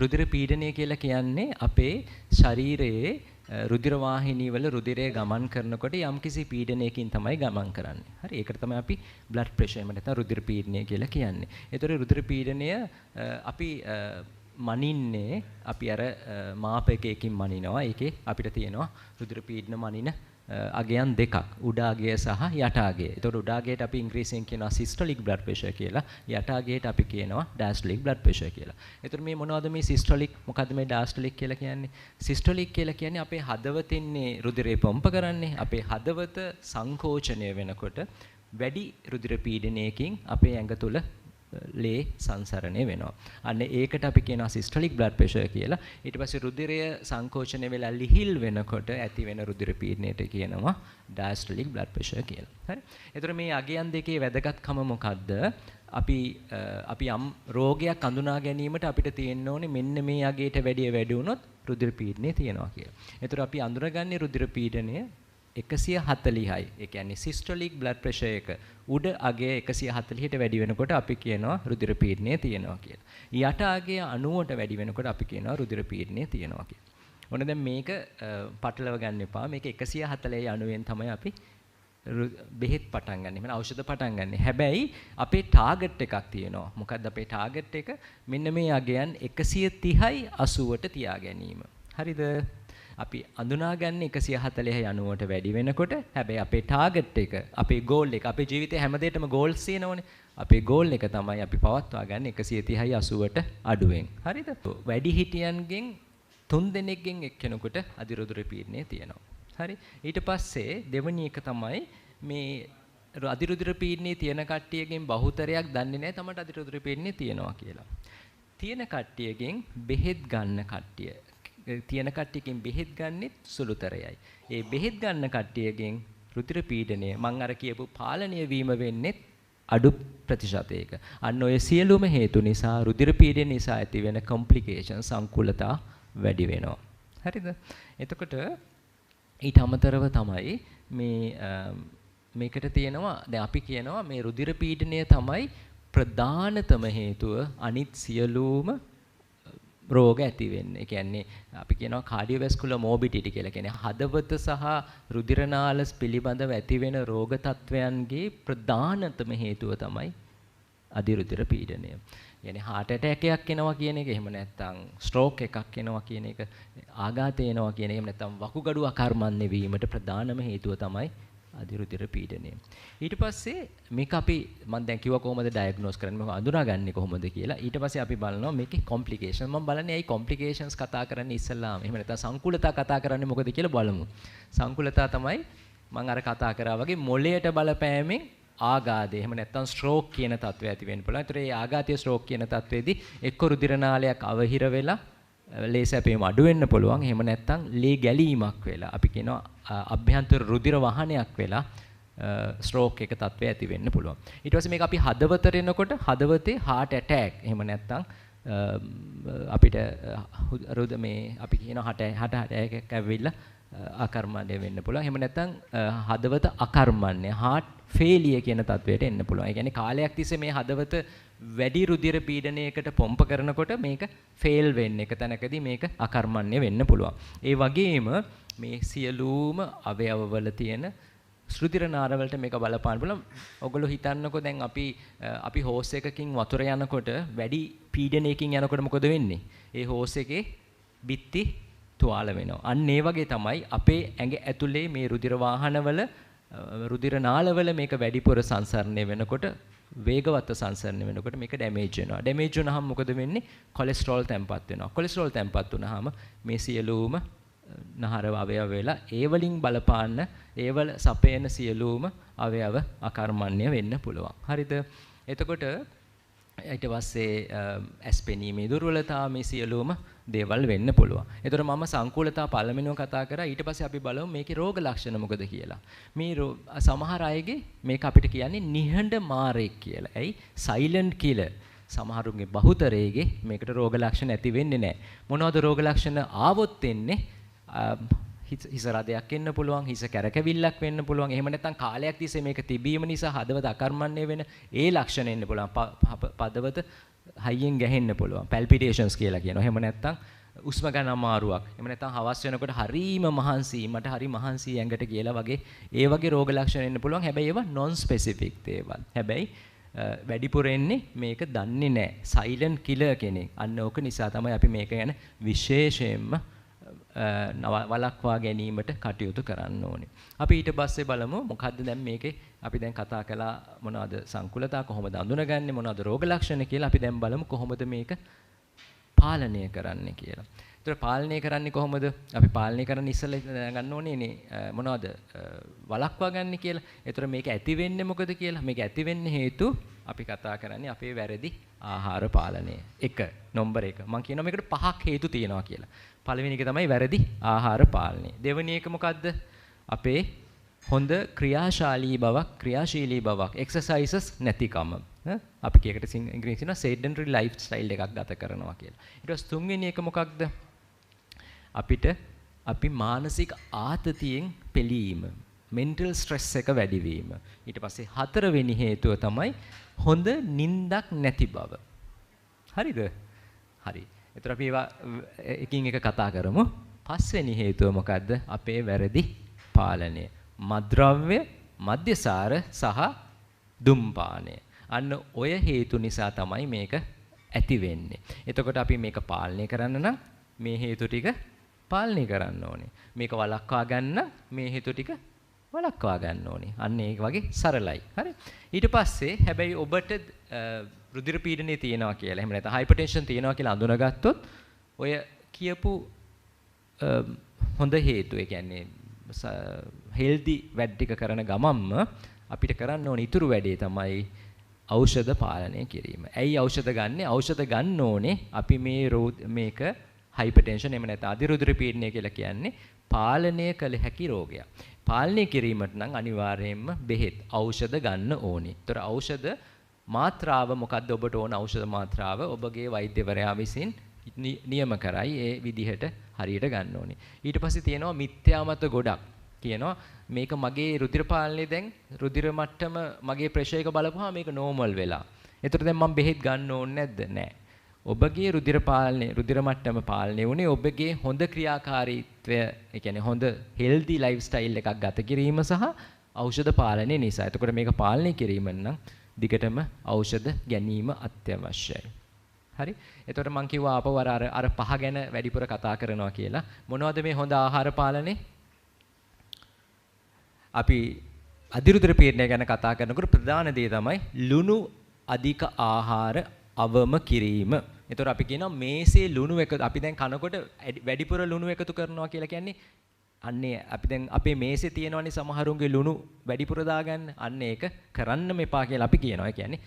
රුධිර පීඩනය කියලා කියන්නේ අපේ ශරීරයේ රුධිර වාහිනී වල රුධිරය ගමන් කරනකොට යම්කිසි පීඩනයකින් තමයි ගමන් කරන්නේ. හරි. ඒකට තමයි අපි බ්ලඩ් ප්‍රෙෂර් එහෙම නැත්නම් රුධිර පීඩනය කියලා කියන්නේ. ඒතර රුධිර පීඩනය අපි මනින්නේ අපි අර මාපකයකින් මනිනවා. ඒකේ අපිට තියෙනවා රුධිර පීඩන මනින අගයන් දෙකක්. උඩ අගය සහ යට අගය. ඒතකොට උඩ අගයට අපි ඉංග්‍රීසියෙන් කියනවා සිස්ටොලික් බ්ලඩ් ප්‍රෙෂර් කියලා. යට අගයට අපි කියනවා ඩයස්ටොලික් බ්ලඩ් ප්‍රෙෂර් කියලා. ඒතකොට මේ මොනවද මේ සිස්ටොලික් මොකද්ද මේ ඩයස්ටොලික් කියලා කියන්නේ? සිස්ටොලික් කියලා කියන්නේ අපේ හදවතින්නේ රුධිරය පොම්ප කරන්නේ. අපේ හදවත සංකෝචනය වෙනකොට වැඩි රුධිර පීඩනයකින් අපේ ඇඟ තුල ලේ සංසරණය වෙනවා. අන්න ඒකට අපි කියනවා සිස්ටොලික් බ්ලඩ් ප්‍රෙෂර් කියලා. ඊට පස්සේ රුධිරය සංකෝචනය වෙලා ලිහිල් වෙනකොට ඇති වෙන රුධිර පීඩනයට කියනවා ඩයස්ටොලික් බ්ලඩ් ප්‍රෙෂර් කියලා. හරි. ඒතර මේ අගයන් දෙකේ වැදගත්කම මොකද්ද? අපි අපි යම් රෝගයක් අඳුනා ගැනීමට අපිට තියෙන්න ඕනේ මෙන්න මේ අගයට වැඩිය වැඩි වුණොත් රුධිර පීඩනය තියෙනවා කියලා. ඒතර අපි අඳුනගන්නේ රුධිර පීඩනය 140යි. ඒ කියන්නේ සිස්ටොලික් බ්ලඩ් ප්‍රෙෂර් එක උඩ අගය 140ට වැඩි වෙනකොට අපි කියනවා රුධිර පීඩනය තියෙනවා කියලා. යට අගය 90ට වැඩි වෙනකොට අපි කියනවා රුධිර පීඩනය තියෙනවා කියලා. ඔන්න දැන් මේක පටලව ගන්න එපා. මේක 140 90න් තමයි අපි බෙහෙත් පටන් ගන්න. එහෙනම් ඖෂධ පටන් ගන්න. හැබැයි අපේ ටාගට් එකක් තියෙනවා. මොකද්ද අපේ ටාගට් එක? මෙන්න මේ අගයන් 130යි 80ට තියා ගැනීම. හරිද? අපි අඳුනාගන්නේ 140 90ට වැඩි වෙනකොට. හැබැයි අපේ ටාගට් එක, අපේ ගෝල් එක, අපේ ජීවිතේ හැම දෙයකටම ගෝල්ස් තියෙනවනේ. අපේ ගෝල් එක තමයි අපි පවත්වා ගන්න 130යි 80ට අඩුවෙන්. හරිද? වැඩිහිටියන්ගෙන් 3 දෙනෙක්ගෙන් එක්කෙනෙකුට අධිරුධිර පීඩනය තියෙනවා. හරි. ඊට පස්සේ දෙවෙනි එක තමයි මේ අධිරුධිර පීඩනය තියෙන කට්ටියගෙන් බහුතරයක් දන්නේ නැහැ තමන්ට අධිරුධිර පීඩනය තියෙනවා කියලා. තියෙන කට්ටියගෙන් බෙහෙත් ගන්න කට්ටිය තියෙන කට්ටියකින් බෙහෙත් ගන්නෙත් සුළුතරයයි. ඒ බෙහෙත් ගන්න කට්ටියගෙන් රුධිර පීඩනය මං අර කියපු පාලනය වීම වෙන්නේ අඩු ප්‍රතිශතයක. අන්න ඔය සියලුම හේතු නිසා රුධිර පීඩනය නිසා ඇති වෙන කොම්ප්ලිකේෂන් සංකුලතා වැඩි වෙනවා. හරිද? එතකොට ඊට අමතරව තමයි මේ මේකට තියෙනවා දැන් අපි කියනවා මේ රුධිර පීඩනය තමයි ප්‍රධානතම හේතුව අනිත් සියලුම රෝග ඇති වෙන්නේ. ඒ කියන්නේ අපි කියනවා කාඩියෝවැස්කුලර් මෝබිඩිටි කියලා. කියන්නේ හදවත සහ රුධිර නාල පිළිබඳව ඇති වෙන රෝග තත්වයන්ගේ ප්‍රධානතම හේතුව තමයි අධිරුධිර පීඩනය. يعني හાર્ට් ඇටැක් එකක් එනවා කියන එක, එහෙම නැත්නම් ස්ට්‍රෝක් එකක් එනවා කියන එක, ආඝාතය එනවා කියන එක, එහෙම නැත්නම් වකුගඩු අකර්මණ්‍ය වීමට ප්‍රධානම හේතුව තමයි අධිරුධිර පීඩනය. ඊට පස්සේ මේක අපි මම දැන් කිව්වා කොහොමද ඩයග්නෝස් කරන්නේ, මොකද අඳුනාගන්නේ කොහොමද කියලා. ඊට පස්සේ අපි බලනවා මේකේ කොම්ප්ලිකේෂන්. මම බලන්නේ ඇයි කොම්ප්ලිකේෂන්ස් කතා කරන්නේ ඉස්සෙල්ලාම. එහෙම නැත්නම් සංකුලතා කතා කරන්නේ මොකද කියලා බලමු. සංකුලතා තමයි මම අර කතා කරා වගේ මොළයට බලපෑමෙන් ආඝාතය, එහෙම නැත්නම් ස්ට්‍රෝක් කියන තත්ත්වය ඇති වෙන්න පුළුවන්. ඒතර මේ ආඝාතය ස්ට්‍රෝක් කියන තත්ත්වයේදී එක්ක රුධිර නාලයක් අවහිර වෙලා ලේ සැපයීම අඩු වෙන්න පුළුවන්. එහෙම නැත්නම් ලේ ගැලීමක් වෙලා අපි කියනවා අභ්‍යන්තර රුධිර වහනයක් වෙලා ස්ට්‍රෝක් එක තත්ත්වය ඇති වෙන්න පුළුවන්. ඊට පස්සේ මේක අපි හදවතට එනකොට හදවතේ හાર્ට් ඇටැක්, එහෙම නැත්නම් අපිට රුධ මේ අපි කියනවා හට ඇටැක් එකක් ඇවිල්ලා අකර්මණ්‍ය වෙන්න පුළුවන්. එහෙම නැත්නම් හදවත අකර්මණ්‍ය හાર્ට් ෆේලියර් කියන තත්වයට එන්න පුළුවන්. ඒ කියන්නේ කාලයක් තිස්සේ මේ හදවත වැඩි රුධිර පීඩනයකට පොම්ප කරනකොට මේක ෆේල් වෙන්න එක තැනකදී මේක අකර්මණ්‍ය වෙන්න පුළුවන්. ඒ වගේම මේ සියලුම අවයවවල තියෙන රුධිර නාර වලට මේක බලපාන්න පුළුවන්. ඔයගොල්ලෝ හිතන්නකෝ දැන් අපි හෝස් එකකින් වතුර යනකොට වැඩි පීඩනයකින් යනකොට මොකද වෙන්නේ? ඒ හෝස් එකේ බිත්ති තුවාල වෙනවා. අන්න ඒ වගේ තමයි අපේ ඇඟ ඇතුලේ මේ රුධිර වාහනවල රුධිර නාලවල මේක වැඩිපුර සංසරණය වෙනකොට, වේගවත් සංසරණය වෙනකොට මේක ඩැමේජ් වෙනවා. ඩැමේජ් වුණාම මොකද වෙන්නේ? කොලෙස්ටරෝල් තැම්පත් වෙනවා. කොලෙස්ටරෝල් තැම්පත් වුණාම මේ සියලුම නහර අවයව වෙලා ඒ වලින් බලපාන ඒවල සපයන සියලුම අවයව අකර්මණ්‍ය වෙන්න පුළුවන්. හරිද? එතකොට ඊට පස්සේ ඇස් පෙනීමේ දුර්වලතා මේ සියලුම දේවල් වෙන්න පුළුවන්. ඒතර මම සංකූලතා පළවෙනිව කතා කරා. ඊට පස්සේ අපි බලමු මේකේ රෝග ලක්ෂණ මොකද කියලා. මේ සමහර අයගේ මේක අපිට කියන්නේ නිහඬ මාරෙක් කියලා. ඇයි? Silent killer. සමහරුන්ගේ බහුතරයේගේ මේකට රෝග ලක්ෂණ ඇති වෙන්නේ නැහැ. මොනවද රෝග ලක්ෂණ ආවොත් එන්නේ? හිස රදයක් එන්න පුළුවන්, හිස කැරකෙවිල්ලක් වෙන්න පුළුවන්. එහෙම නැත්නම් කාලයක් තිස්සේ මේක තිබීම නිසා හදවත අකර්මණ්‍ය වෙන ඒ ලක්ෂණ එන්න පුළුවන්. පදවත හයියෙන් ගැහෙන්න පුළුවන්. පැල්පිටේෂන්ස් කියලා කියනවා. එහෙම නැත්නම් උස්ම ගන්න අමාරුවක්. එහෙම නැත්නම් හවස් වෙනකොට හරීම මහන්සි, මට හරි මහන්සි ඇඟට කියලා වගේ ඒ වගේ රෝග ලක්ෂණ එන්න පුළුවන්. හැබැයි ඒවා නොන් ස්පෙසිෆික් දේවල්. හැබැයි වැඩිපුර එන්නේ මේක දන්නේ නැහැ. සයිලන්ට් කිලර් කෙනෙක්. අන්න ඕක නිසා තමයි අපි මේක ගැන විශේෂයෙන්ම වළක්වා ගැනීමට කටයුතු කරන්න ඕනේ. අපි ඊට පස්සේ බලමු මොකද්ද දැන් මේකේ අපි දැන් කතා කළා මොනවද සංකුලතා, කොහොමද අඳුනගන්නේ, මොනවද රෝග ලක්ෂණ කියලා. අපි දැන් බලමු කොහොමද මේක පාලනය කරන්නේ කියලා. ඒතර පාලනය කරන්නේ කොහොමද? අපි පාලනය කරන්න ඉස්සෙල්ලා දැනගන්න ඕනේ නේ මොනවද වළක්වා ගන්න කියලා. ඒතර මේක ඇති වෙන්නේ මොකද කියලා. මේක ඇති වෙන්න හේතු අපි කතා කරන්නේ අපේ වැරදි ආහාර පාලනය. එක නම්බර් 1. මම කියනවා මේකට පහක් හේතු තියෙනවා කියලා. පළවෙනි එක තමයි වැරදි ආහාර පාලනය. දෙවෙනි එක මොකද්ද? අපේ හොඳ ක්‍රියාශාලී බවක්, ක්‍රියාශීලී බවක්, එක්සර්සයිසස් නැතිකම. අපි කියකට ඉංග්‍රීසියෙන් කියනවා සෙඩන්ටරි ලයිෆ් ස්ටයිල් එකක් ගත කරනවා කියලා. ඊට පස්සේ තුන්වෙනි එක මොකක්ද? අපිට අපි මානසික ආතතියෙන් පෙළීම, මෙන්ටල් ස්ට්‍රෙස් එක වැඩිවීම. ඊට පස්සේ හතරවෙනි හේතුව තමයි හොඳ නිින්දක් නැති බව. හරිද? හරි. ඒතර අපි ඒවා එකින් එක කතා කරමු. පස්වෙනි හේතුව මොකද්ද? අපේ වැරදි පාලනය. මත්ද්‍රව්‍ය, මද්‍යසාර සහ දුම්පානය. අන්න ඔය හේතු නිසා තමයි මේක ඇති වෙන්නේ. එතකොට අපි මේක පාලනය කරන්න නම් මේ හේතු ටික පාලනය කරන්න ඕනේ. මේක වළක්වා ගන්න මේ හේතු ටික වළක්වා ගන්න ඕනේ. අන්න ඒක වගේ සරලයි. හරි. ඊට පස්සේ හැබැයි ඔබට රුධිර පීඩනය තියෙනවා කියලා, එහෙම නැත්නම් හයිපර්ටෙන්ෂන් තියෙනවා කියලා අඳුනගත්තොත් ඔය කියපු හොඳ හේතු, ඒ කියන්නේ හෙල්දි වැඩ ටික කරන ගමන්ම අපිට කරන්න ඕනේ ඉතුරු වැඩේ තමයි ඖෂධ පාලනය කිරීම. ඇයි ඖෂධ ගන්නෙ? ඖෂධ ගන්න ඕනේ අපි මේ මේක හයිපර්ටෙන්ෂන් එහෙම නැත්නම් අධිරුධිර පීඩනය කියලා කියන්නේ පාලනය කළ හැකි රෝගයක්. පාලනය කිරීමට නම් අනිවාර්යයෙන්ම බෙහෙත් ඖෂධ ගන්න ඕනේ. ඒතර ඖෂධ මාත්‍රාව මොකද්ද? ඔබට ඕන ඖෂධ මාත්‍රාව ඔබගේ වෛද්‍යවරයා විසින් නියම කරයි. ඒ විදිහට හරියට ගන්න ඕනේ. ඊට පස්සේ තියෙනවා මිත්‍යා මත ගොඩක්. කියනවා මේක මගේ රුධිර පාලනය දැන් රුධිර මට්ටම මගේ ප්‍රෙෂර් එක බලපුවාම මේක නෝමල් වෙලා. ඒතර දැන් මම බෙහෙත් ගන්න ඕනේ නැද්ද? නෑ. ඔබගේ රුධිර පාලනය, රුධිර මට්ටම පාලනය වුණේ ඔබගේ හොඳ ක්‍රියාකාරීත්වය, ඒ කියන්නේ හොඳ හෙල්දි ලයිෆ් ස්ටයිල් එකක් ගත කිරීම සහ ඖෂධ පාලනය නිසා. එතකොට මේක පාලනය කිරීම නම් දිගටම ඖෂධ ගැනීම අත්‍යවශ්‍යයි. හරි. එතකොට මං කිව්වා ආපහු අර පහ ගැන වැඩිපුර කතා කරනවා කියලා. මොනවද මේ හොඳ ආහාර පාලනේ? අපි අධිරුධිර පීඩනය ගැන කතා කරනකොට ප්‍රධාන දේ තමයි ලුණු අධික ආහාර අවම කිරීම. එතකොට අපි කියනවා මේසේ ලුණු එක අපි දැන් කනකොට වැඩිපුර ලුණු එකතු කරනවා කියලා කියන්නේ අන්නේ අපි දැන් අපේ මේසේ තියෙනවනේ සමහරුන්ගේ ලුණු වැඩිපුර දාගන්න. අන්න ඒක කරන්නම එපා කියලා අපි කියනවා. ඒ කියන්නේ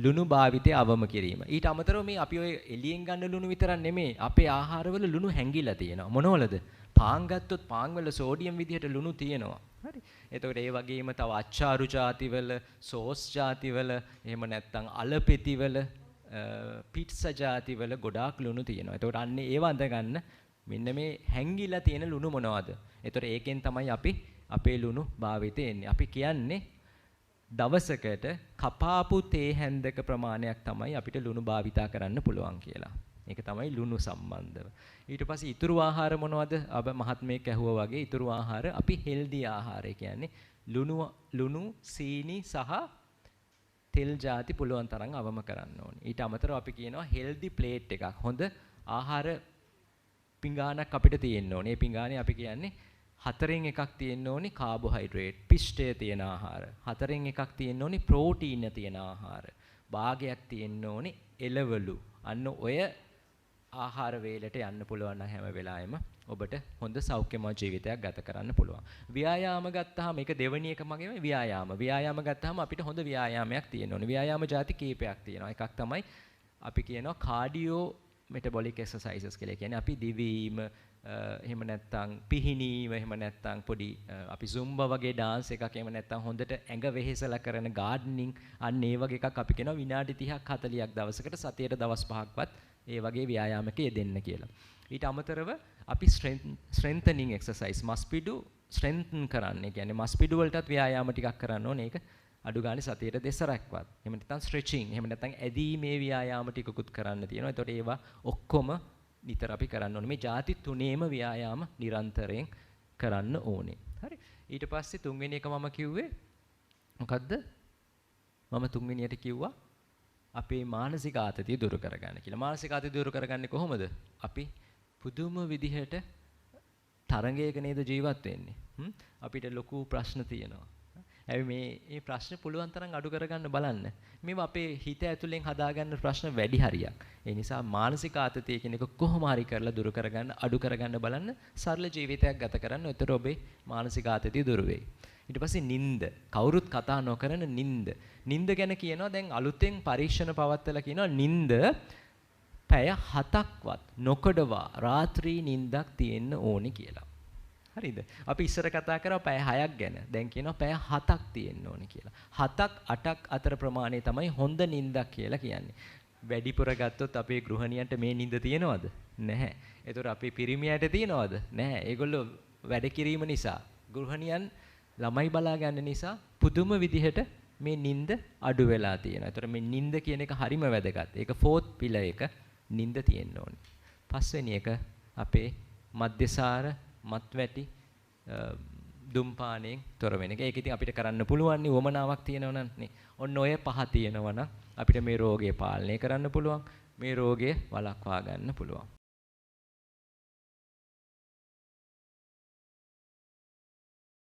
ලුණු භාවිතය අවම කිරීම. ඊට අමතරව මේ අපි ඔය එළියෙන් ගන්න ලුණු විතරක් නෙමෙයි අපේ ආහාරවල ලුණු හැංගිලා තියෙනවා. මොනවලද? පාන් ගත්තොත් පාන් වල සෝඩියම් විදිහට ලුණු තියෙනවා. හරි. එතකොට ඒ වගේම තව අච්චාරු ජාතිවල, සෝස් ජාතිවල, එහෙම නැත්නම් අලපෙතිවල, පිට්සා ජාතිවල ගොඩාක් ලුණු තියෙනවා. එතකොට අන්න ඒව අඳ ගන්න මෙන්න මේ හැංගිලා තියෙන ලුණු මොනවද? එතකොට ඒකෙන් තමයි අපි අපේ ලුණු භාවිතය එන්නේ. අපි කියන්නේ දවසකට කපාපු තේ හැන්දක ප්‍රමාණයක් තමයි අපිට ලුණු භාවිතා කරන්න පුළුවන් කියලා. ඒක තමයි ලුණු සම්බන්ධව. ඊට පස්සේ ඉතුරු ආහාර මොනවද? අප මහත්මයෙක් ඇහුවා වගේ ඉතුරු ආහාර අපි හෙල්දි ආහාර. ඒ කියන්නේ ලුණු, සීනි සහ තෙල් ජාති පුළුවන් තරම් අවම කරන්න ඕනේ. ඊට අමතරව අපි කියනවා හෙල්දි ප්ලේට් එකක්. හොඳ ආහාර පිඟානක් අපිට තියෙන්න ඕනේ. ඒ පිඟානේ අපි කියන්නේ 4න් එකක් තියෙන්න ඕනේ කාබෝහයිඩ්‍රේට්, පිෂ්ඨය තියෙන ආහාර. 4න් එකක් තියෙන්න ඕනේ ප්‍රෝටීන තියෙන ආහාර. භාගයක් තියෙන්න ඕනේ එළවලු. අන්න ඔය ආහාර වේලට යන්න පුළුවන් නම් හැම වෙලාවෙම ඔබට හොඳ සෞඛ්‍යමත් ජීවිතයක් ගත කරන්න පුළුවන්. ව්‍යායාම ගත්තාම මේක දෙවෙනි එක මගේ ව්‍යායාම. ව්‍යායාම ගත්තාම අපිට හොඳ ව්‍යායාමයක් තියෙන්න ඕනේ. ව්‍යායාම ජාති කීපයක් තියෙනවා. එකක් තමයි අපි කියනවා කාඩියෝ මෙටබොලික් එක්සර්සයිසස් කියලා. ඒ කියන්නේ අපි දිවීම, එහෙම නැත්නම් පිහිනීම, එහෙම නැත්නම් පොඩි අපි සුම්බා වගේ ඩාන්ස් එකක්, එහෙම නැත්නම් හොඳට ඇඟ වෙහෙසලා කරන ගාඩනින්, අන්න ඒ වගේ එකක් අපි කියනවා විනාඩි 30ක් 40ක් දවසකට සතියට දවස් 5ක්වත් ඒ වගේ ව්‍යායාමයක යෙදෙන්න කියලා. ඊට අමතරව අපි ස්ට්‍රෙන්තනින් එක්සර්සයිස්, මස් පිඩු ස්ට්‍රෙන්තන් කරන්න. ඒ කියන්නේ මස් පිඩු වලටත් ව්‍යායාම ටිකක් කරන්න ඕනේ. ඒක අඩු ගානේ සතියට දෙසරක්වත්. එහෙම නැත්නම් ස්ට්‍රෙචින්, එහෙම නැත්නම් ඇදීමේ ව්‍යායාම ටිකකුත් කරන්න තියෙනවා. එතකොට ඒවා ඔක්කොම නිතර අපි කරන්න ඕනේ. මේ ජාති තුනේම ව්‍යායාම නිරන්තරයෙන් කරන්න ඕනේ. හරි. ඊට පස්සේ තුන්වෙනි එක මම කිව්වේ මොකද්ද? මම තුන්වෙනියට කිව්වා අපේ මානසික ආතතිය දුරු කරගන්න කියලා. මානසික ආතතිය දුරු කරගන්නේ කොහොමද? අපි පුදුම විදිහට තරඟයක නේද ජීවත් වෙන්නේ. අපිට ලොකු ප්‍රශ්න තියෙනවා. හැබැයි මේ ප්‍රශ්න පුළුවන් තරම් අඩු කරගන්න බලන්න. මේවා අපේ හිත ඇතුලෙන් හදාගන්න ප්‍රශ්න වැඩි හරියක්. ඒ නිසා මානසික ආතතිය කියන එක කොහොම හරි කරලා දුරු කරගන්න, අඩු කරගන්න බලන්න. සරල ජීවිතයක් ගත කරන්න. එතකොට ඔබේ මානසික ආතතිය දුරු වෙයි. ඊට පස්සේ නිින්ද. කවුරුත් කතා නොකරන නිින්ද. නිින්ද ගැන කියනවා දැන් අලුතෙන් පරීක්ෂණ පවත්වලා කියනවා නිින්ද පැය 7ක්වත් නොකඩවා රාත්‍රී නිින්දක් තියෙන්න ඕනේ කියලා. හරිද? අපි ඉස්සර කතා කරා පැය 6ක් ගැන. දැන් කියනවා පැය 7ක් තියෙන්න ඕනේ කියලා. 7ක් 8ක් අතර ප්‍රමාණය තමයි හොඳ නිින්දක් කියලා කියන්නේ. වැඩිපුර ගත්තොත් අපේ ගෘහණියන්ට මේ නිින්ද තියෙනවද? නැහැ. ඒතර අපේ පිරිමියාට තියෙනවද? නැහැ. ඒගොල්ලෝ වැඩ කිරීම නිසා, ගෘහණියන් ළමයි බලා ගන්න නිසා පුදුම විදිහට මේ නිින්ද අඩු වෙලා තියෙනවා. ඒතර මේ නිින්ද කියන එක හරිම වැදගත්. ඒක ෆෝර්ත් පිලර් එක නිින්ද තියෙන්න ඕනේ. පස්වෙනි එක අපේ මද්‍යසාර මත්වැටි දුම්පානයෙන් තොර වෙන එක. ඒක ඉතින් අපිට කරන්න පුළුවන් නේ වමනාවක් තියෙනවා නම් නේ. ඔන්න ඔය පහ තියෙනවා නම් අපිට මේ රෝගය පාලනය කරන්න පුළුවන්. මේ රෝගය වළක්වා ගන්න පුළුවන්.